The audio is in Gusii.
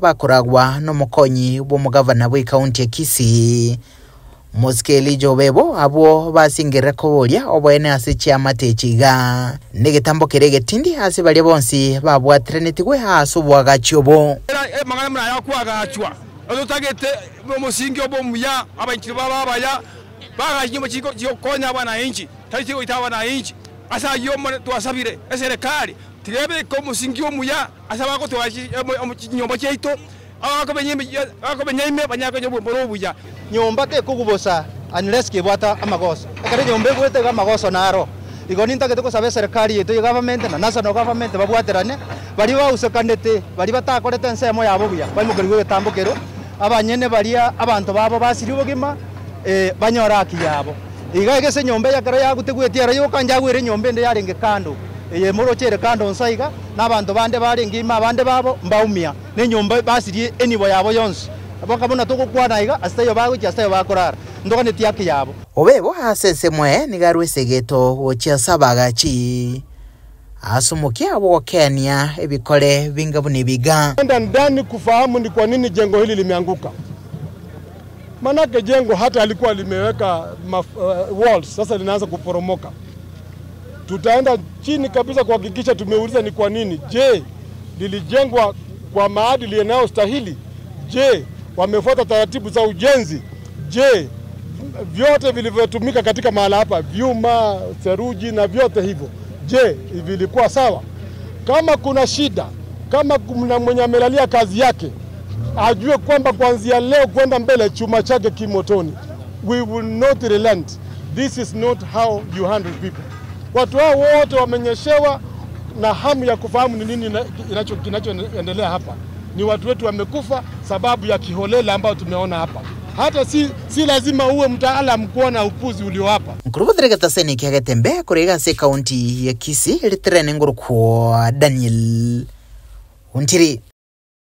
Bakoragwa nomokonyi bw'omogavana bw'ekaunti ya Kisii, Mosike Elijah Obebo, abwo basingerere koboria oboene ase chiamate echi iga negetambo keria egetindi ase baria bonsi babwateranetigwe ase oboagachi obo. Era amang'ana buna aya akoagachwa, totagete omosingi obe omuya, abainchiri babe abaya, baagache chinyomba chigokonya abanainchi, tari chigoita abanainchi. Ase ayio Omonene twasabire eserekari, tiga ebeke omosingi omuya ase abagotwara chinyomba chiaito, abakomenya ime banyare konya obwemore obuya. Nyomba tekogubosa unless kebwate amagoso. Ekero enyomba egwete iga amagoso naro. Igo nintagete gosaba eserekari yaito ye government na national government babwaterane, baria bausekanete, baria batakorete ensemo yabo buya, baimokerigwe egetambo keria, abanyene baria abanto babo basirie obogima, banyore haki yabo. Iga egese enyomba eye ekero yagutegwetie ero yoka njagwere enyomba ende yarenge kando, eye moroche ere kando nsa iga, na abanto bande barenge ime abande babo mbaumia, na enyomba basirie enibo yabo yonsi. Boka buna togokwana iga, ase taiyo bagochia, ase taiyo bakorara, ntoganetie haki yabo. Obe bo ase ensemo eye nigo arue esegeto gochia ase abaagachi, ase omokia bw'ogokeania ebikore binga buna ebiga. Enda ndani kufahamu ni kwa nini jengo hili limeanguka. Manake jengo hata alikuwa limeweka maf, walls, sasa linaanza kuporomoka. Tutaenda chini kabisa kuhakikisha tumeuliza ni kwa nini. Je, lilijengwa kwa maadili yanayostahili? Je, wamefuata taratibu za ujenzi? Je, vyote vilivyotumika katika mahala hapa, vyuma, seruji na vyote hivyo, je, vilikuwa sawa? Kama kuna shida, kama kuna mwenye amelalia kazi yake, ajue kwamba kuanzia leo kwenda mbele chuma chake kimotoni. We will not relent. This is not how you handle people. Watu hao wote wamenyeshewa na hamu ya kufahamu ni nini kinachoendelea hapa. Ni watu wetu wamekufa sababu ya kiholela ambayo tumeona hapa. Hata si lazima uwe mtaalamu kuona upuzi ulio hapa. Nkorobothere getaseni kia Getembe korwa iga ase ekaunti ya Kisii, riterene ngorokwa Daniel Ontiri.